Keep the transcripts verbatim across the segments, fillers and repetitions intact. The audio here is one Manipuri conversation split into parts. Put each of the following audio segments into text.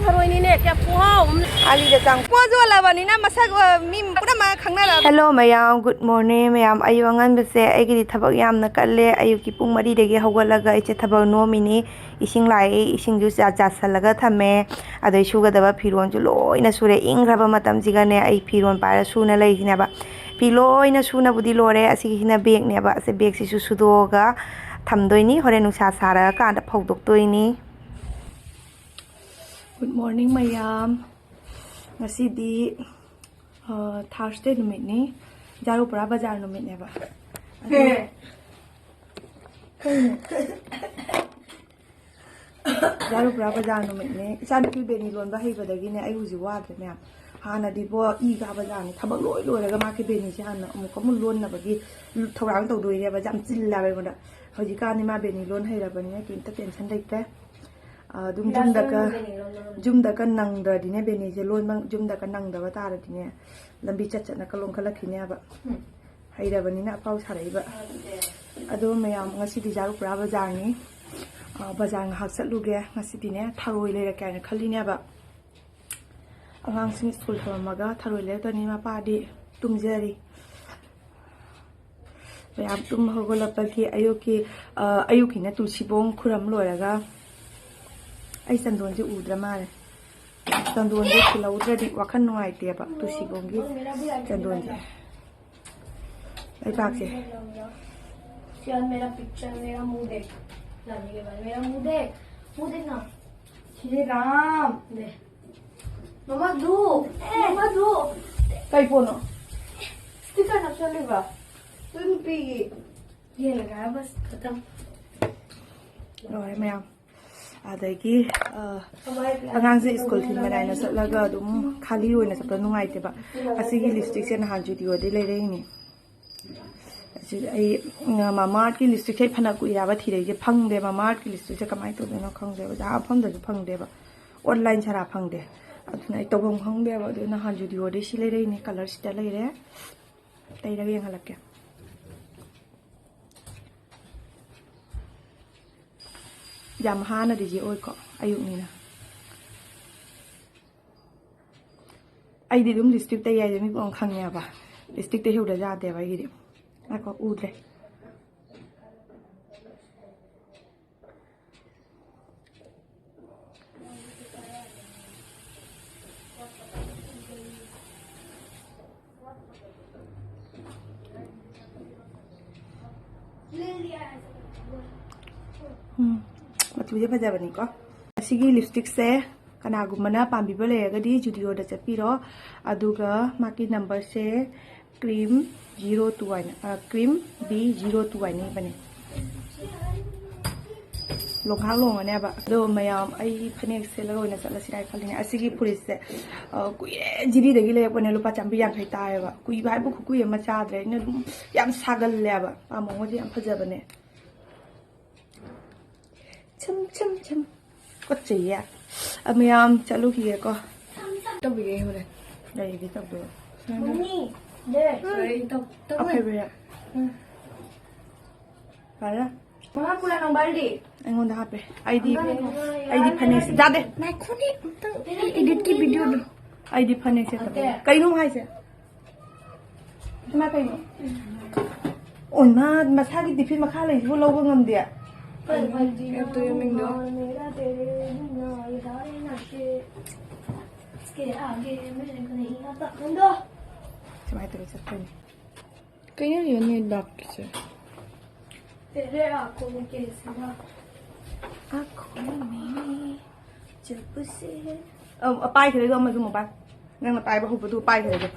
ꯊꯔꯣꯏꯅꯤꯅꯦ, ꯀꯌꯥ ꯈꯨꯍꯥꯎ ꯑꯃ꯫ ꯑꯥꯂꯤꯗ ꯆꯪ ꯄꯣꯠ ꯌꯣꯜꯂꯕꯅꯤꯅ ꯃꯁꯛ, ꯑ, ꯃꯤ ꯄꯨꯝꯅꯃꯛ ꯈꯪꯅꯔꯕ꯫ Hello ꯃꯌꯥꯝ, good morning ꯃꯌꯥꯝ꯫ ꯑꯌꯨꯛ ꯑꯉꯟꯕꯁꯦ ꯑꯩꯒꯤꯗꯤ ꯊꯕꯛ ꯌꯥꯝꯅ ꯀꯜꯂꯦ꯫ ꯑꯌꯨꯛꯀꯤ ꯄꯨꯡ ꯃꯔꯤꯗꯒꯤ ꯍꯧꯒꯠꯂꯒ ꯑꯩꯁꯦ ꯊꯕꯛ ꯅꯣꯝꯃꯤꯅꯤ꯫ ꯏꯁꯤꯡ ꯂꯥꯛꯑꯦ, ꯏꯁꯤꯡꯁꯨ ꯆꯥ-, ꯆꯥꯁꯜꯂꯒ ꯊꯝꯃꯦ꯫ ꯑꯗꯩ ꯁꯨꯒꯗꯕ ꯐꯤꯔꯣꯜꯁꯨ ꯂꯣꯏꯅ ꯁꯨꯔꯦ꯫ ꯏꯪꯈ꯭ꯔꯕ ꯃꯇꯝꯁꯤꯒꯅꯦ ꯑꯩ ꯐꯤꯔꯣꯜ ꯄꯥꯏꯔ ꯁꯨꯅ ꯂꯩꯔꯤꯁꯤꯅꯦꯕ꯫ ꯐꯤ ꯂꯣꯏꯅ ꯁꯨꯅꯕꯨꯗꯤ ꯂꯣꯏꯔꯦ꯫ ꯑꯁꯤꯒꯤꯁꯤꯅ ꯕꯦꯒꯅꯦꯕ꯫ ꯑꯁꯤ ꯕꯦꯒꯁꯤꯁꯨ ꯁꯨꯗꯣꯛꯑꯒ ꯊꯝꯗꯣꯏꯅꯤ꯫ ꯍꯣꯔꯦꯟ ꯅꯨꯡꯁꯥ ꯁꯥꯔꯀꯥꯟꯗ ꯐꯧꯗꯣꯛꯇꯣꯏꯅꯤ꯫ Good morning ꯃꯌꯥꯝ꯫ ꯉꯁꯤꯗꯤ, ꯑ, Thursday ꯅꯨꯃꯤꯠꯅꯤ꯫ ꯖꯥꯔꯨꯄꯨꯔꯥ ꯕꯖꯥꯔ ꯅꯨꯃꯤꯠꯅꯦꯕ꯫ ꯑꯗꯨ ꯍꯦ꯫ ꯀꯩꯅꯣ? ꯖꯥꯔꯨꯄꯨꯔꯥ ꯕꯖꯥꯔ ꯅꯨꯃꯤꯠꯅꯦ꯫ ꯏꯆꯥꯅꯨꯄꯤ ꯕꯦꯅꯤ ꯂꯣꯟꯕ ꯍꯩꯕꯗꯒꯤꯅꯦ ꯑꯩ ꯍꯧꯖꯤꯛ ꯋꯥꯗ꯭ꯔꯦ ꯃꯌꯥꯝ꯫ ꯍꯥꯟꯅꯗꯤꯕꯣ ꯏ ꯀꯥꯕꯖꯥꯠꯅꯤ꯫ ꯊꯕꯛ ꯂꯣꯏ ꯂꯣꯏꯔꯒ ꯃꯥꯒꯤ ꯕꯦꯅꯤꯁꯦ ꯍꯥꯟꯅ ꯑꯃꯨꯛꯀ ꯑꯃꯨꯛ ꯂꯣꯟꯅꯕꯒꯤ ꯊꯧꯔꯥꯡ ꯇꯧꯗꯣꯏꯅꯦꯕ꯫ ꯌꯥꯝ ꯆꯤꯜꯂꯦꯕ ꯑꯩꯉꯣꯟꯗ꯫ ꯍꯧꯖꯤꯛꯀꯥꯟꯗꯤ ꯃꯥ ꯕꯦꯅꯤ ꯂꯣꯟ ꯍꯩꯔꯕꯅꯤꯅ ꯀꯩꯝꯇ tension ꯂꯩꯇ꯭ꯔꯦ꯫ ꯑꯗꯨꯝ ꯌꯨꯝꯗꯒ, ꯌꯨꯝꯗꯒ ꯅꯪꯗ꯭ꯔꯗꯤꯅꯦ, ꯕꯦꯅꯤꯁꯦ ꯂꯣꯟꯕ ꯌꯨꯝꯗꯒ ꯅꯪꯗꯕ ꯇꯥꯔꯗꯤꯅꯦ, ꯂꯝꯕꯤ ꯆꯠ ꯆꯠꯅ ꯀ ꯂꯣꯟꯈꯠꯂꯛꯈꯤꯅꯦꯕ꯫ ꯎꯝ꯫ ꯍꯩꯔꯕꯅꯤꯅ ꯑꯐꯥꯎ ꯁꯥꯔꯛꯏꯕ꯫ ꯑꯗꯣ ꯃꯌꯥꯝ, ꯉꯁꯤꯗꯤ ꯖꯥꯔꯨꯄꯨꯔꯥ ꯕꯖꯥꯔꯅꯤ꯫ ꯑ, ꯕꯖꯥꯔ ꯉꯥꯏꯍꯥꯛ ꯆꯠꯂꯨꯒꯦ꯫ ꯉꯁꯤꯗꯤꯅꯦ ꯊꯔꯣꯏ ꯂꯩꯔꯛꯀꯦ ꯍꯥꯏꯅ ꯈꯜꯂꯤꯅꯦꯕ꯫ ꯑꯉꯥꯡꯁꯤꯡ ꯁ꯭ꯀꯨꯜ ꯊꯝꯃꯝꯃꯒ ꯊꯔꯣꯏ ꯂꯩꯔꯛꯇꯣꯏꯅꯤ꯫ ꯃꯄꯥꯗꯤ ꯇꯨꯝꯖꯔꯤ꯫ ꯃꯌꯥꯝ ꯇꯨꯝ ꯍꯧꯒꯠꯂꯛꯄꯒꯤ ꯑꯌꯨꯛꯀꯤ, ꯑ, ꯑꯌꯨꯛꯀꯤꯅ ꯇꯨꯜꯁꯤꯕꯣꯡ ꯈꯨꯔꯝ ꯂꯣꯏꯔꯒ ꯑꯩ ꯆꯟꯗꯣꯟꯁꯦ ꯎꯗ꯭ꯔ ꯃꯥꯜꯂꯦ꯫ ꯆꯟꯗꯣꯟꯁꯦ ꯊꯤꯜꯍꯧꯗ꯭ꯔꯗꯤ ꯋꯥꯈꯜ ꯅꯨꯡꯉꯥꯏꯇꯦꯕ, ꯇꯨꯜꯁꯤꯕꯣꯡꯒꯤ ꯆꯟꯗꯣꯟꯁꯦ꯫ ꯂꯩꯕꯥꯛꯁꯦ꯫ यार, मेरा पिक्चर, मेरा मुंह देख। जाने के बाद मेरा मुंह देख, मुंह देखना। श्री राम। दे। मम्मा, धूप। मम्मा, धूप। कई पोनो? स्टिकर ना चलेगा। तुम पी। ये लगाया, बस खत्म। ꯂꯣꯏꯔꯦ ꯃꯌꯥꯝ꯫ ꯑꯗꯒꯤ, ꯑ, ꯑꯉꯥꯡꯁꯦ ꯁ꯭ꯀꯨꯜ ꯊꯤꯟꯕ ꯅꯥꯏꯅ ꯆꯠꯂꯒ ꯑꯗꯨꯝ ꯈꯥꯂꯤ ꯑꯣꯏꯅ ꯆꯠꯄꯗꯣ ꯅꯨꯡꯉꯥꯏꯇꯦꯕ꯫ ꯑꯁꯤꯒꯤ ꯂꯤꯞꯁꯇꯤꯛꯁꯦ ꯅꯍꯥꯟ ꯖꯨꯗꯤꯑꯣꯗꯩ ꯂꯩꯔꯛꯏꯅꯦ꯫ ꯑꯁꯤ ꯑꯩ, ꯎꯝ, ꯃꯃꯥ ꯑꯥꯔꯠꯀꯤ ꯂꯤꯞꯁꯇꯤꯛꯁꯦ ꯑꯩ ꯐꯅ ꯀꯨꯏꯔꯕ ꯊꯤꯔꯛꯏꯁꯦ, ꯐꯪꯗꯦ꯫ ꯃꯃꯥ ꯑꯥꯔꯠꯀꯤ ꯂꯤꯞꯁꯇꯤꯛꯁꯦ ꯀꯃꯥꯏꯅ ꯇꯧꯗꯣꯏꯅꯣ ꯈꯪꯗꯦꯕ꯫ ꯖꯥ ꯃꯐꯝꯗꯁꯨ ꯐꯪꯗꯦꯕ꯫ ꯑꯣꯟꯂꯥꯏꯟ ꯁꯥꯔꯥ ꯐꯪꯗꯦ꯫ ꯑꯗꯨꯅ ꯑꯩ ꯇꯧꯐꯝ ꯈꯪꯗꯦꯕ꯫ ꯑꯗꯨ ꯅꯍꯥꯟ ꯖꯨꯗꯤꯑꯣꯗꯩ ꯁꯤ ꯂꯩꯔꯛꯏꯅꯦ꯫ ꯀꯂꯔꯁꯤꯗ ꯂꯩꯔꯦ꯫ ꯇꯩꯔꯒ ꯌꯦꯡꯍꯜꯂꯛꯀꯦ꯫ ꯌꯥꯝ ꯍꯥꯟꯅꯗꯤ ꯌꯦꯛꯑꯣꯏꯀꯣ, ꯑꯌꯨꯛꯅꯤꯅ꯫ ꯑꯩꯗꯤ ꯑꯗꯨꯝ ꯂꯤꯞꯁꯇꯤꯛ ꯇꯩ ꯌꯥꯏꯁꯦ ꯃꯤ ꯄꯨꯡ ꯈꯪꯉꯦꯕ꯫ ꯂꯤꯞꯁꯇꯤꯛ ꯇꯩꯍꯧꯗ ꯌꯥꯗꯦꯕ ꯑꯩꯒꯤꯗꯤ꯫ ꯉꯥꯏꯈꯣ, ꯎꯗ꯭ꯔꯦ꯫ ꯎꯝ, ꯃꯆꯨꯁꯦ ꯐꯖꯕꯅꯤꯀꯣ꯫ ꯑꯁꯤꯒꯤ ꯂꯤꯞꯁꯇꯤꯛꯁꯦ ꯀꯅꯥꯒꯨꯝꯕꯅ ꯄꯥꯝꯕꯤꯕ ꯂꯩꯔꯒꯗꯤ ꯖꯨꯗꯤꯑꯣꯗ ꯆꯠꯄꯤꯔꯣ꯫ ꯑꯗꯨꯒ ꯃꯥꯒꯤ ꯅꯝꯕꯔꯁꯦ ꯀ꯭ꯔꯤꯝ ꯖꯤꯔꯣ ꯇꯨ ꯍꯥꯏꯅ, ꯑ, ꯀ꯭ꯔꯤꯝ ꯕꯤ ꯖꯤꯔꯣ ꯇꯨ ꯍꯥꯏꯅ ꯏꯕꯅꯦ꯫ ꯂꯣꯡꯈꯥꯛ ꯂꯣꯡꯉꯅꯦꯕ꯫ ꯑꯗꯣ ꯃꯌꯥꯝ, ꯑꯩ ꯐꯅꯦꯛ ꯁꯦꯠꯂꯒ ꯑꯣꯏꯅ ꯆꯠꯂꯁꯤꯔꯥ ꯍꯥꯏꯅ ꯈꯜꯂꯤꯅꯦ꯫ ꯑꯁꯤꯒꯤ ꯐꯨꯔꯤꯠꯁꯦ, ꯑ, ꯀꯨꯏꯔꯦ ꯖꯤꯔꯤꯗꯒꯤ ꯂꯩꯔꯛꯄꯅꯦ, ꯂꯨꯄꯥ ꯆꯥꯝꯃꯔꯤ ꯌꯥꯡꯈꯩ ꯇꯥꯏꯌꯦꯕ꯫ ꯀꯨꯏꯕ ꯍꯥꯏꯕꯨ ꯈꯨꯀꯨꯏ ꯑꯃ ꯆꯥꯗ꯭ꯔꯦ꯫ ꯑꯩꯅ ꯑꯗꯨꯝ ꯌꯥꯝ ꯁꯥꯒꯜꯂꯦꯕ꯫ ꯄꯥꯝꯕꯣꯝꯒꯁꯦ ꯌꯥꯝ ꯐꯖꯕꯅꯦ꯫ ꯁꯨꯝ, ꯁꯨꯝ, ꯁꯨꯝ꯫ ꯀꯠꯆꯩꯌꯦ꯫ ꯑ, ꯃꯌꯥꯝ ꯆꯠꯂꯨꯈꯤꯒꯦꯀꯣ꯫ ꯇꯧꯕꯤꯒꯦ ꯍꯣꯔꯦꯟ꯫ ꯂꯩꯗꯤ ꯇꯧꯗꯣꯏꯕ꯫ ꯃꯅꯤ, ꯗꯦ꯫ ꯁꯣꯔꯤ, ꯇꯧ-, ꯇꯧ-, ꯑꯐꯩꯕ ꯌꯥ-, ꯎꯝ꯫ ꯐꯔꯦ꯫ ꯃꯃꯥ ꯄꯨꯔꯥ ꯅꯪ ꯕꯥꯜꯗꯤ? ꯑꯩꯉꯣꯟꯗ ꯍꯥꯞꯄꯦ꯫ ꯑꯩꯗꯤ, ꯑꯩꯗꯤ ꯐꯅꯦꯛꯁꯦ ꯌꯥꯗꯦ꯫ ꯉꯥꯏꯈꯣꯅꯦ, ꯑꯝꯇ ꯑꯩ ꯏꯗꯤꯠꯀꯤ ꯚꯤꯗꯤꯑꯣꯗꯣ꯫ ꯑꯩꯗꯤ ꯐꯅꯦꯛ ꯁꯦꯠꯇꯕ꯫ ꯀꯩꯅꯣ ꯍꯥꯏꯁꯦ? ꯏꯃꯥ ꯀꯩꯅꯣ? ꯑꯣ, ꯃꯥ ꯃꯁꯥꯒꯤ ꯇꯤꯐꯤꯟ ꯃꯈꯥ ꯂꯩꯁꯤꯕꯨ ꯂꯧꯕ ꯉꯝꯗꯦ꯫ ꯀꯩꯅꯣ? ꯑꯦꯞꯇꯣ ꯌꯦꯡꯅꯤꯡꯗꯣ? ꯁꯨꯃꯥꯏꯅ ꯇꯧꯔ ꯆꯠꯇꯣꯏꯅꯦ꯫ ꯀꯩꯅꯣ ꯌꯣꯟꯅꯤ ꯂꯥꯛꯇ꯭ꯔꯤꯁꯦ? ꯑ, ꯄꯥꯏꯈ꯭ꯔꯦꯗꯣ ꯑꯃꯁꯨ ꯃꯣꯕꯥꯏꯜ꯫ ꯅꯪꯅ ꯄꯥꯏꯕ ꯍꯧꯕꯗꯨ ꯄꯥꯏꯈ꯭ꯔꯦꯗꯣ꯫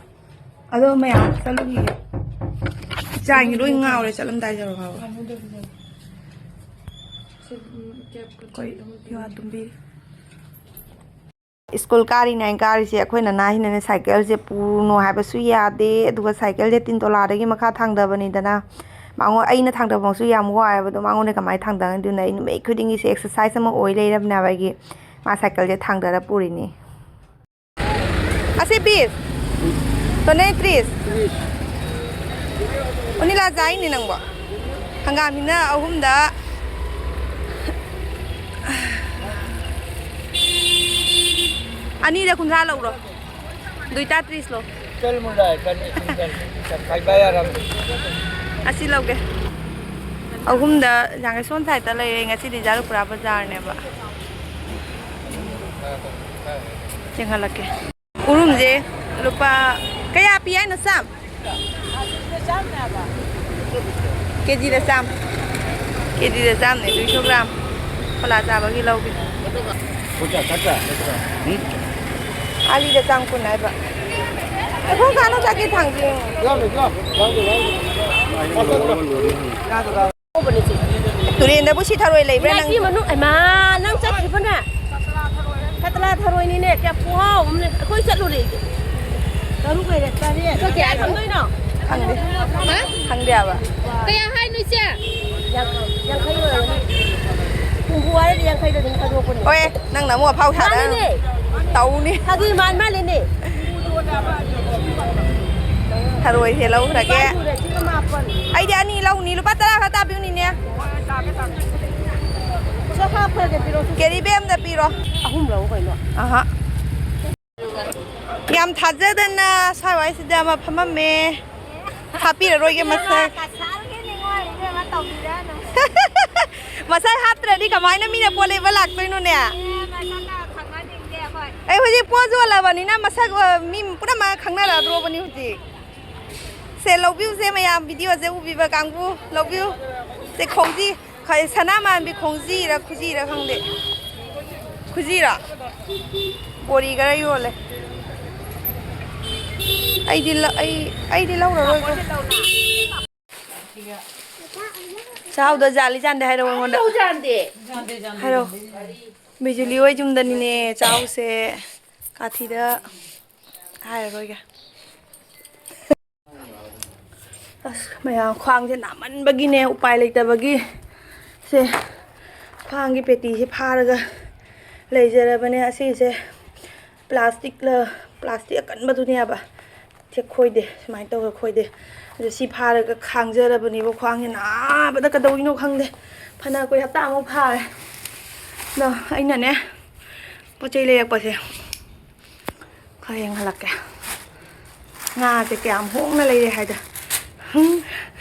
ꯑꯗꯣ ꯃꯌꯥꯝ ꯆꯠꯂꯨꯈꯤꯒꯦ꯫ ꯏꯆꯥꯒꯤ ꯂꯣꯏ ꯉꯥꯎꯔꯦ ꯆꯠꯂꯝꯗꯥꯏ ꯌꯧꯔꯐꯥꯎꯕ꯫ ꯑꯩꯈꯣꯏ ꯌꯨ ꯑꯥꯔ ꯇꯨꯝꯕꯤ꯫ ꯁ꯭ꯀꯨꯜ ꯀꯥꯔꯤꯅꯦ ꯍꯥꯏꯅ ꯀꯥꯔꯤꯁꯦ ꯑꯩꯈꯣꯏ ꯅꯅꯥꯁꯤꯅꯅꯦ ꯁꯥꯏꯀꯜꯁꯦ ꯄꯨꯅꯣ ꯍꯥꯏꯕꯁꯨ ꯌꯥꯗꯦ, ꯑꯗꯨꯒ ꯁꯥꯏꯀꯜꯁꯦ ꯇꯤꯟꯇꯣꯂꯥꯗꯒꯤ ꯃꯈꯥ ꯊꯥꯡꯗꯕꯅꯤꯗꯅ꯫ ꯃꯉꯣꯟ-, ꯑꯩꯅ ꯊꯥꯡꯗꯕꯃꯛꯁꯨ ꯌꯥꯝ ꯋꯥꯏꯑꯦꯕ, ꯑꯗꯣ ꯃꯉꯣꯟꯗ ꯀꯃꯥꯏꯅ ꯊꯥꯡꯗꯒꯗꯣꯏꯅꯣ? ꯑꯩ ꯅꯨꯃꯤꯠ ꯈꯨꯗꯤꯡꯒꯤꯁꯦ ꯑꯦꯛꯁꯔꯁꯥꯏꯁ ꯑꯃ ꯑꯣꯏ ꯂꯩꯔꯕꯅꯦꯕ ꯑꯩꯒꯤ꯫ ꯃꯥ ꯁꯥꯏꯀꯜꯁꯦ ꯊꯥꯡꯗꯔ ꯄꯨꯔꯤꯅꯤ꯫ ꯑꯁꯤ ꯄꯤꯁ ꯇꯣꯅꯦ ꯇ꯭ꯔꯤꯁ꯫ ꯎꯅꯤꯂꯥ ꯆꯥꯏꯅꯤ ꯅꯪꯕꯣ꯫ ꯍꯪꯒꯥꯝ ꯍꯤꯟꯅ ꯑꯍꯨꯝꯗ ꯑꯅꯤꯗ ꯀꯨꯟꯊ꯭ꯔꯥ ꯂꯧꯔꯣ꯫ ꯗꯨꯏꯇꯥ ꯇ꯭ꯔꯤꯁ ꯂꯣ꯫ ꯆꯜ ꯃꯨꯟꯗꯥ ꯍꯥꯏ, ꯆꯜ, ꯆꯜ, ꯆꯜ, ꯆꯜ, ꯈꯥꯏꯕ ꯌꯥꯔꯝꯅꯤ꯫ ꯑꯁꯤ ꯂꯧꯒꯦ꯫ ꯑꯍꯨꯝꯗ ꯌꯥꯡꯈꯩ ꯁꯣꯝ ꯁꯥꯏꯗ ꯂꯩꯔꯦ꯫ ꯉꯁꯤꯗꯤ ꯖꯥꯔꯨꯄꯨꯔꯥ ꯕꯖꯥꯔꯅꯦꯕ꯫ ꯌꯦꯡꯍꯜꯂꯛꯀꯦ꯫ ꯎꯔꯨꯝꯁꯦ ꯂꯨꯄꯥ ꯀꯌꯥ ꯄꯤ ꯍꯥꯏꯅꯣ, ꯆꯥꯝ? ꯀꯦꯖꯤꯗ ꯆꯥꯝ꯫ ꯀꯦꯖꯤꯗ ꯆꯥꯝꯅꯦ, ꯗꯨꯏꯁꯣ ꯒ꯭ꯔꯥꯝ꯫ ꯐꯣꯂꯥ ꯆꯥꯕꯒꯤ ꯂꯧꯒꯦ꯫ ꯀꯨꯟꯊ꯭ꯔꯥ, ꯀꯨꯟꯊ꯭ꯔꯥ, ꯀꯨꯟꯊ꯭ꯔꯥ꯫ ꯎꯝ? ꯑꯥꯂꯤꯗ ꯆꯥꯝ ꯀꯨꯟ ꯍꯥꯏꯕ꯫ ꯑꯩꯈꯣꯏ ꯀꯥꯅꯣ ꯆꯥꯀꯦ ꯊꯥꯡꯖꯤꯡ꯫ ꯌꯥꯎꯗꯦ, ꯌꯥꯎꯗꯦ, ꯌꯥꯎꯗꯦ, ꯌꯥꯎꯗꯦ꯫ ꯇꯨꯔꯦꯟꯗꯕꯨ ꯁꯤ ꯊꯔꯣꯏ ꯂꯩꯕ꯭ꯔꯥ ꯅꯪ? ꯃꯅꯨꯡ, ꯏꯃꯥ, ꯅꯪ ꯆꯠꯇ꯭ꯔꯤꯕꯅꯦ? ꯀꯇꯂꯥ ꯊꯔꯣꯏꯅꯤꯅꯦ, ꯀꯌꯥ ꯈꯨꯍꯥꯎ ꯑꯃꯅꯦ꯫ ꯑꯩꯈꯣꯏ ꯆꯠꯂꯨꯔꯦ꯫ ꯇꯔꯨꯛ ꯂꯩꯔꯦ, ꯇꯔꯦꯠ꯫ ꯀꯌꯥ ꯊꯝꯗꯣꯏꯅꯣ? ꯈꯪꯗꯦ꯫ ꯍꯥ? ꯈꯪꯗꯦꯕ꯫ ꯀꯌꯥ ꯍꯥꯏꯅꯣ, ꯏꯆꯦ? ꯌꯥꯡ-, ꯌꯥꯡꯈꯩ ꯑꯣꯏꯔꯝꯒꯅꯤ꯫ ꯍꯨꯝꯐꯨ ꯍꯥꯏꯔꯗꯤ ꯌꯥꯡꯈꯩꯗ ꯑꯗꯨꯝ ꯊꯥꯗꯣꯛꯄꯅꯦ꯫ ꯍꯣꯏ, ꯅꯪꯅ ꯑꯃꯨꯛ ꯑꯐꯥꯎ ꯁꯥꯗꯅ꯫ ꯃꯥꯅꯤꯅꯦ꯫ ꯇꯧꯅꯤ꯫ ꯐꯥꯒꯤ ꯃꯥꯟ ꯃꯥꯜꯂꯦꯅꯦ꯫ ꯊꯔꯣꯏꯁꯦ ꯂꯧꯈ꯭ꯔꯒꯦ꯫ ꯅꯤꯄꯥꯟ ꯁꯨꯔꯦ, ꯁꯤꯒ ꯃꯥꯄꯟ꯫ ꯑꯩꯗꯤ ꯑꯅꯤ ꯂꯧꯅꯤ꯫ ꯂꯨꯄꯥ ꯇꯔꯥ ꯈꯛ ꯇꯥꯕꯤꯌꯨꯅꯤꯅꯦ꯫ ꯁꯦ, ꯍꯥꯞꯈ꯭ꯔꯒꯦ, ꯄꯤꯔꯛꯑꯣ꯫ ꯀꯦꯔꯤ ꯕꯦꯒ ꯑꯝꯗ ꯄꯤꯔꯣ꯫ ꯑꯍꯨꯝ ꯂꯧ ꯀꯩꯅꯣ꯫ ꯑꯍꯥ꯫ ꯌꯥꯝ ꯊꯥꯖꯗꯅ ꯁ꯭ꯋꯥꯏꯋꯥꯏꯁꯤꯗ ꯑꯃ ꯐꯝꯃꯝꯃꯦ꯫ ꯍꯥꯞꯄꯤꯔꯔꯣꯏꯒꯦ ꯃꯁꯛ꯫ ꯃꯁꯛ ꯍꯥꯞꯇ꯭ꯔꯗꯤ ꯀꯃꯥꯏꯅ ꯃꯤꯅ ꯄꯣꯠ ꯂꯩꯕ ꯂꯥꯛꯇꯣꯏꯅꯣꯅꯦ? ꯑꯩ ꯍꯧꯖꯤꯛ ꯄꯣꯠ ꯌꯣꯜꯂꯕꯅꯤꯅ ꯃꯁꯛ, ꯑ, ꯃꯤ ꯄꯨꯝꯅꯃꯛ ꯈꯪꯅꯔꯗ꯭ꯔꯣꯕꯅꯤ ꯍꯧꯖꯤꯛ꯫ ꯁꯦ, ꯂꯧꯕꯤꯌꯨꯁꯦ ꯃꯌꯥꯝ, ꯚꯤꯗꯤꯑꯣꯁꯦ ꯎꯕꯤꯕ ꯀꯥꯡꯕꯨ, ꯂꯧꯕꯤꯌꯨ꯫ ꯁꯦ, ꯈꯣꯡꯖꯤ, ꯈ-, ꯁꯅꯥ ꯃꯥꯟꯕꯤ ꯈꯣꯡꯖꯤꯔ ꯈꯨꯖꯤꯔ ꯈꯪꯗꯦ꯫ ꯈꯨꯖꯤꯔꯣ? ꯕꯣꯔꯤ ꯈꯔ ꯌꯣꯜꯂꯦ꯫ ꯑꯩꯗꯤ ꯂ-, ꯑꯩ, ꯑꯩꯗꯤ ꯂꯧꯔꯔꯣꯏꯒꯦ꯫ ꯆꯥꯎꯗ ꯖꯥꯂꯤ ꯖꯥꯟꯗꯦ ꯍꯥꯏꯔꯛꯑꯣ ꯑꯩꯉꯣꯟꯗ꯫ ꯍꯥꯏꯔꯛꯑꯣ꯫ ꯕꯤꯖꯨꯂꯤ ꯍꯣꯏ ꯌꯨꯝꯗꯅꯤꯅꯦ ꯆꯥꯎꯁꯦ꯫ ꯀꯥꯊꯤꯗ ꯍꯥꯏꯔꯔꯣꯏꯒꯦ꯫ ꯑꯁ, ꯃꯌꯥꯝ ꯈ꯭ꯋꯥꯡꯁꯦ ꯅꯥꯃꯟꯕꯒꯤꯅꯦ, ꯎꯄꯥꯏ ꯂꯩꯇꯕꯒꯤ ꯁꯦ ꯈ꯭ꯋꯥꯡꯒꯤ ꯄꯦꯇꯤꯁꯦ ꯐꯥꯔꯒ ꯂꯩꯖꯔꯕꯅꯦ꯫ ꯑꯁꯤꯁꯦ ꯄ꯭ꯂꯥꯁꯇꯤꯛꯂ, ꯄ꯭ꯂꯥꯁꯇꯤꯛ ꯑꯀꯟꯕꯗꯨꯅꯦꯕ꯫ ꯁꯦ ꯈꯣꯏꯗꯦ, ꯁꯨꯃꯥꯏꯅ ꯇꯧꯔ ꯈꯣꯏꯗꯦ꯫ ꯑꯗꯣ ꯁꯤ ꯐꯥꯔꯒ ꯈꯥꯡꯖꯔꯕꯅꯦꯕ꯫ ꯈ꯭ꯋꯥꯡꯁꯦ ꯅꯥꯕꯗ ꯀꯩꯗꯧꯔꯤꯅꯣ ꯈꯪꯗꯦ꯫ ꯐꯅ ꯀꯨꯏ, ꯍꯞꯇꯥꯃꯨꯛ ꯐꯥꯔꯦ꯫ ꯑꯗꯣ ꯑꯩꯅꯅꯦ, ꯄꯣꯠ ꯆꯩ ꯂꯩꯔꯛꯄꯁꯦ ꯍꯌꯦꯡ ꯍꯜꯂꯛꯀꯦ꯫ ꯉꯥꯁꯦ ꯀꯌꯥꯝ ꯍꯣꯡꯅ ꯂꯩꯔꯦ ꯍꯥꯏꯗ꯫ ꯍꯨꯝ,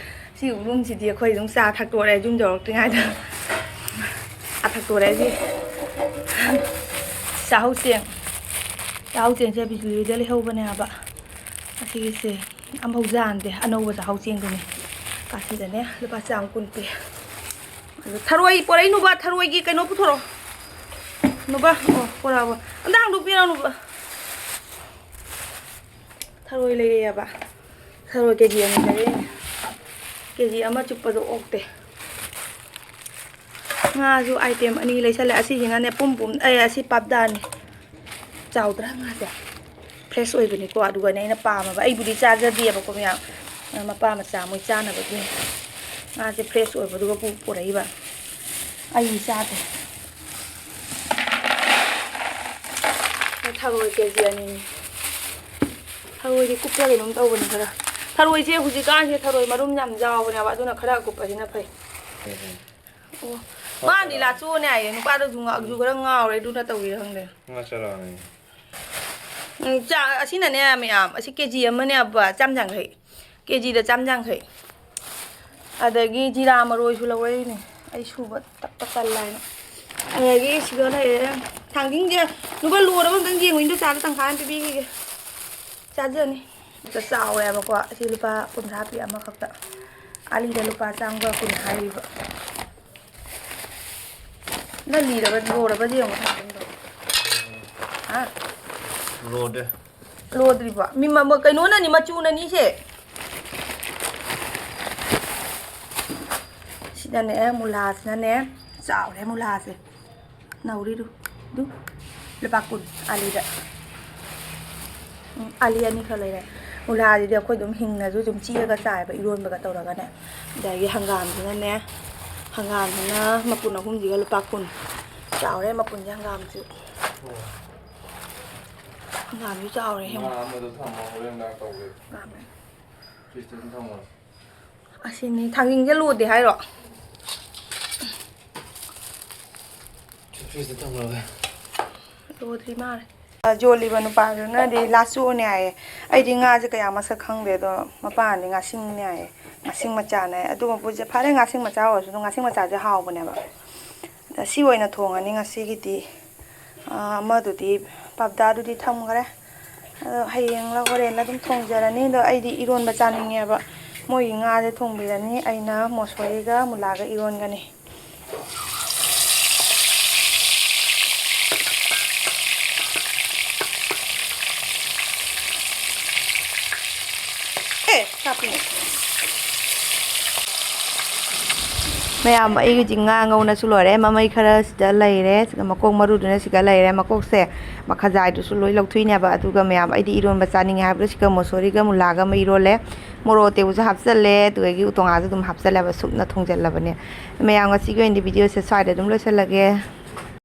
ꯁꯤ ꯎꯔꯨꯝꯁꯤꯗꯤ ꯑꯩꯈꯣꯏ ꯑꯗꯨꯝ ꯆꯥ ꯊꯛꯇꯣꯔꯦ ꯌꯨꯝ ꯌꯧꯔꯛꯇ꯭ꯔꯤꯉꯩꯗ꯫ ꯆꯥ ꯊꯛꯇꯣꯔꯦ ꯁꯤ꯫ ꯆꯥꯛꯍꯧ ꯆꯦꯡ꯫ ꯆꯥꯛꯍꯧ ꯆꯦꯡꯁꯦ ꯕꯤꯖꯂꯤꯗ ꯂꯩꯍꯧꯕꯅꯦ ꯍꯥꯏꯕ꯫ ꯑꯁꯤꯒꯤꯁꯦ ꯑꯝꯐꯥꯎ ꯌꯥꯟꯗꯦ, ꯑꯅꯧꯕ ꯆꯥꯛꯍꯧ ꯆꯦꯡꯗꯨꯅꯦ꯫ ꯑꯁꯤꯗꯅꯦ ꯂꯨꯄꯥ ꯆꯥꯝ ꯀꯨꯟ ꯄꯤ꯫ ꯑꯗꯨ ꯊꯔꯣꯏ ꯄꯣꯔꯛꯏ ꯅꯨꯕ, ꯊꯔꯣꯏꯒꯤ ꯀꯩꯅꯣ ꯄꯨꯊꯣꯔꯛꯑꯣ꯫ ꯅꯨꯕ, ꯑꯣ, ꯄꯣꯔꯛꯑꯕ꯫ ꯑꯝꯇ ꯍꯥꯡꯗꯣꯛꯄꯤꯔꯣ ꯅꯨꯕ꯫ ꯊꯔꯣꯏ ꯂꯩꯔꯛꯑꯦꯕ꯫ ꯊꯔꯣꯏ ꯀꯦ ꯖꯤ ꯑꯅꯤ ꯂꯩꯔꯛꯑꯦ꯫ ꯀꯦ ꯖꯤ ꯑꯃ ꯆꯨꯞꯄꯗꯣ ꯑꯣꯛꯇꯦ꯫ ꯉꯥꯁꯨ item ꯑꯅꯤ ꯂꯩꯁꯜꯂꯦ꯫ ꯑꯁꯤꯁꯤꯅꯅꯦ ꯄꯨꯝ ꯄꯨꯝ, ꯑꯦ, ꯑꯁꯤ ꯄꯥꯞꯗꯥꯅꯤ꯫ ꯆꯥꯎꯗ꯭ꯔꯥ ꯉꯥꯁꯦ? Fresh ꯑꯣꯏꯕꯅꯤꯀꯣ꯫ ꯑꯗꯨꯒꯅꯦ ꯑꯩꯅ ꯄꯥꯝꯃꯕ꯫ ꯑꯩꯕꯨꯗꯤ ꯆꯥꯖꯗꯦꯕꯀꯣ ꯃꯌꯥꯝ꯫ ꯃꯄꯥ ꯃꯆꯥ ꯃꯣꯏ ꯆꯥꯅꯕꯒꯤ ꯉꯥꯁꯦ fresh ꯑꯣꯏꯕꯗꯨꯒ ꯄꯨ-, ꯄꯨꯔꯛꯏꯕ꯫ ꯑꯩ ꯆꯥꯗꯦ꯫ ꯊꯔꯣꯏ ꯀꯦ ꯖꯤ ꯑꯅꯤꯅꯤ꯫ ꯊꯔꯣꯏꯗꯤ ꯀꯨꯞꯄ꯭ꯔꯥ ꯀꯩꯅꯣꯝ ꯇꯧꯕꯅꯤ ꯈꯔ꯫ ꯊꯔꯣꯏꯁꯦ ꯍꯧꯖꯤꯛꯀꯥꯟꯁꯦ ꯊꯔꯣꯏ ꯃꯔꯨꯝ ꯌꯥꯝ ꯌꯥꯎꯕꯅꯦꯕ, ꯑꯗꯨꯅ ꯈꯔ ꯑꯀꯨꯞꯄꯁꯤꯅ ꯐꯩ꯫ ꯎꯝ꯫ ꯑꯣ, ꯃꯥꯗꯤ ꯂꯥꯆꯣꯅꯦ ꯍꯥꯏꯌꯦ, ꯅꯨꯄꯥꯗꯣ ꯖꯨ ꯉꯥ-, ꯖꯨ ꯈꯔ ꯉꯥꯎꯔꯦ, ꯑꯗꯨꯅ ꯇꯧꯔꯤꯔ ꯈꯪꯗꯦ꯫ ꯉꯥ ꯆꯔꯥꯅꯦ꯫ ꯎꯝ, ꯆꯥ-, ꯑꯁꯤꯅꯅꯦ ꯃꯌꯥꯝ, ꯑꯁꯤ ꯀꯦ ꯖꯤ ꯑꯃꯅꯦ ꯑꯕ, ꯆꯥꯝ ꯌꯥꯡꯈꯩ꯫ ꯀꯦ ꯖꯤꯗ ꯆꯥꯝ ꯌꯥꯡꯈꯩ꯫ ꯑꯗꯒꯤ ꯖꯤꯔꯥ ꯃꯔꯣꯏꯁꯨ ꯂꯧꯔꯛꯏꯅꯦ꯫ ꯑꯩ ꯁꯨꯕ ꯇꯞꯄ ꯇꯜꯂꯦ ꯍꯥꯏꯅ꯫ ꯑꯗꯒꯤ ꯁꯤꯗ ꯂꯩꯔꯦ ꯊꯥꯡꯖꯤꯡꯁꯦ꯫ ꯅꯨꯄꯥ ꯂꯣꯏꯔꯕ ꯑꯝꯇꯪ ꯌꯦꯡꯉꯨ꯫ ꯏꯟꯗꯣ ꯆꯥꯗ ꯇꯪꯈꯥꯏ ꯑꯃ ꯄꯤꯕꯤꯈꯤꯒꯦ꯫ ꯆꯥꯖꯅꯤ꯫ ꯑꯝꯇ ꯆꯥꯎꯔꯦꯕꯀꯣ꯫ ꯑꯁꯤ ꯂꯨꯄꯥ ꯀꯨꯟꯊ꯭ꯔꯥ ꯄꯤ ꯑꯃꯈꯛꯇ꯫ ꯑꯥꯂꯤꯗ ꯂꯨꯄꯥ ꯆꯥꯝꯃꯒ ꯀꯨꯟ ꯍꯥꯏꯔꯤꯕ꯫ ꯅꯪ ꯂꯤꯔꯕ, ꯂꯣꯔꯕꯗꯤ ꯌꯦꯡꯉꯣ ꯊꯥꯡꯖꯤꯡꯗꯣ꯫ ꯍꯥ? ꯂꯣꯗꯦ꯫ ꯂꯣꯗ꯭ꯔꯤꯕꯣ? ꯃꯤ ꯃ-, ꯃ-, ꯀꯩꯅꯣꯅꯅꯤ, ꯃꯆꯨꯅꯅꯤ ꯁꯦ꯫ ꯁꯤꯗꯅꯦ, ꯃꯨꯂꯥꯁꯤꯅꯅꯦ, ꯆꯥꯎꯔꯦ ꯃꯨꯂꯥꯁꯦ꯫ ꯅꯧꯔꯤꯗꯨ꯫ ꯑꯗꯨ ꯂꯨꯄꯥ ꯀꯨꯟ ꯑꯥꯂꯤꯗ꯫ ꯎꯝ, ꯑꯥꯂꯤ ꯑꯅꯤꯈꯛ ꯂꯩꯔꯦ꯫ ꯃꯨꯂꯥꯁꯤꯗꯤ ꯑꯩꯈꯣꯏ ꯑꯗꯨꯝ ꯍꯤꯡꯅꯁꯨ ꯑꯗꯨꯝ ꯆꯤꯛꯑꯒ ꯆꯥꯏꯕ, ꯏꯔꯣꯟꯕꯒ ꯇꯧꯔꯒꯅꯦ꯫ ꯑꯗꯒꯤ ꯍꯪꯒꯥꯝꯁꯤꯅꯅꯦ, ꯍꯪꯒꯥꯝꯁꯤꯅ ꯃꯄꯨꯟ ꯑꯍꯨꯝꯁꯤꯒ ꯂꯨꯄꯥ ꯀꯨꯟ꯫ ꯆꯥꯎꯔꯦ ꯃꯄꯨꯟꯁꯦ ꯍꯪꯒꯥꯝꯁꯨ꯫ ꯍꯪꯒꯥꯝꯁꯨ ꯆꯥꯎꯔꯦ, ꯉꯥ ꯌꯦꯡꯉꯣ꯫ ꯑꯃꯗꯣ ꯊꯝꯃꯣ, ꯍꯣꯔꯦꯟ ꯅꯨꯡꯗꯥꯡ ꯇꯧꯒꯦ꯫ ꯉꯥ ꯑꯃ꯫ ꯐ꯭ꯔꯤꯖꯇ ꯑꯗꯨꯝ ꯊꯝꯃꯣ꯫ ꯑꯁꯤꯅꯤ, ꯊꯥꯡꯖꯤꯡꯁꯦ ꯂꯣꯗꯦ ꯍꯥꯏꯔꯣ? ꯐ꯭ꯔꯤꯖꯇ ꯊꯝꯈ꯭ꯔꯒꯦ꯫ ꯂꯣꯗ꯭ꯔꯤ ꯃꯥꯜꯂꯦ꯫ ꯌꯣꯜꯂꯤꯕ ꯅꯨꯄꯥꯗꯨꯅꯗꯤ ꯂꯥꯆꯨꯅꯦ ꯍꯥꯏꯌꯦ꯫ ꯑꯩꯗꯤ ꯉꯥꯁꯦ ꯀꯌꯥ ꯃꯁꯛ ꯈꯪꯗꯦ, ꯑꯗꯣ ꯃꯄꯥꯅꯗꯤ ꯉꯥꯁꯤꯡꯅꯦ ꯍꯥꯏꯌꯦ꯫ ꯉꯥꯁꯤꯡ ꯃꯆꯥꯅꯦ꯫ ꯑꯗꯨ ꯃꯄꯨꯁꯦ ꯐꯔꯦ, ꯉꯥꯁꯤꯡ ꯃꯆꯥ ꯑꯣꯏꯔꯁꯨ ꯑꯗꯨꯝ ꯉꯥꯁꯤꯡ ꯃꯆꯥꯁꯦ ꯍꯥꯎꯕꯅꯦꯕ꯫ ꯑꯗ ꯁꯤ ꯑꯣꯏꯅ ꯊꯣꯡꯉꯅꯤ ꯉꯁꯤꯒꯤꯗꯤ꯫ ꯑꯥ, ꯑꯃꯗꯨꯗꯤ, ꯄꯞꯗꯥꯗꯨꯗꯤ ꯊꯝꯈ꯭ꯔꯦ꯫ ꯑꯗꯣ ꯍꯌꯦꯡꯂ ꯍꯣꯔꯦꯟꯂ ꯑꯗꯨꯝ ꯊꯣꯡꯖꯔꯅꯤ꯫ ꯑꯗꯣ ꯑꯩꯗꯤ ꯏꯔꯣꯟꯕ ꯆꯥꯅꯤꯡꯉꯦꯕ꯫ ꯃꯣꯏꯒꯤ ꯉꯥꯁꯦ ꯊꯣꯡꯕꯤꯔꯅꯤ, ꯑꯩꯅ ꯃꯣꯁꯣꯔꯤꯒ ꯃꯨꯂꯥꯒ ꯏꯔꯣꯟꯒꯅꯤ꯫ ꯑꯦ, ꯆꯥꯛꯄꯤꯅꯦ꯫ ꯃꯌꯥꯝ, ꯑꯩ ꯍꯧꯖꯤꯛ ꯉꯥ ꯉꯧꯅꯁꯨ ꯂꯣꯏꯔꯦ꯫ ꯃꯃꯩ ꯈꯔ ꯁꯤꯗ ꯂꯩꯔꯦ, ꯁꯤꯗ ꯃꯀꯣꯛ ꯃꯔꯨꯗꯨꯅ ꯁꯤꯗ ꯂꯩꯔꯦ꯫ ꯃꯀꯣꯛꯁꯦ ꯃꯈꯖꯥꯏꯗꯨꯁꯨ ꯂꯣꯏ ꯂꯧꯊꯣꯛꯏꯅꯦꯕ꯫ ꯑꯗꯨꯒ ꯃꯌꯥꯝ, ꯑꯩꯗꯤ ꯏꯔꯣꯟꯕ ꯆꯥꯅꯤꯡꯉꯦ ꯍꯥꯏꯕꯗꯣ ꯁꯤꯒ ꯃꯣꯁꯣꯔꯤꯒ ꯃꯨꯂꯥꯒ ꯑꯃ ꯏꯔꯣꯜꯂꯦ꯫ ꯃꯣꯔꯣꯛ ꯑꯇꯦꯛꯄꯁꯨ ꯍꯥꯞꯆꯜꯂꯦ, ꯑꯗꯨꯗꯒꯤ ꯎꯇꯣꯡꯉꯥꯁꯨ ꯑꯗꯨꯝ ꯍꯥꯞꯆꯜꯂꯦꯕ, ꯁꯨꯞꯅ ꯊꯣꯡꯖꯜꯂꯕꯅꯦ꯫ ꯃꯌꯥꯝ, ꯉꯁꯤꯒꯤ ꯑꯣꯏꯅꯗꯤ ꯚꯤꯗꯤꯑꯣꯁꯦ ꯁ꯭ꯋꯥꯏꯗ ꯑꯗꯨꯝ ꯂꯣꯏꯁꯤꯜꯂꯒꯦ꯫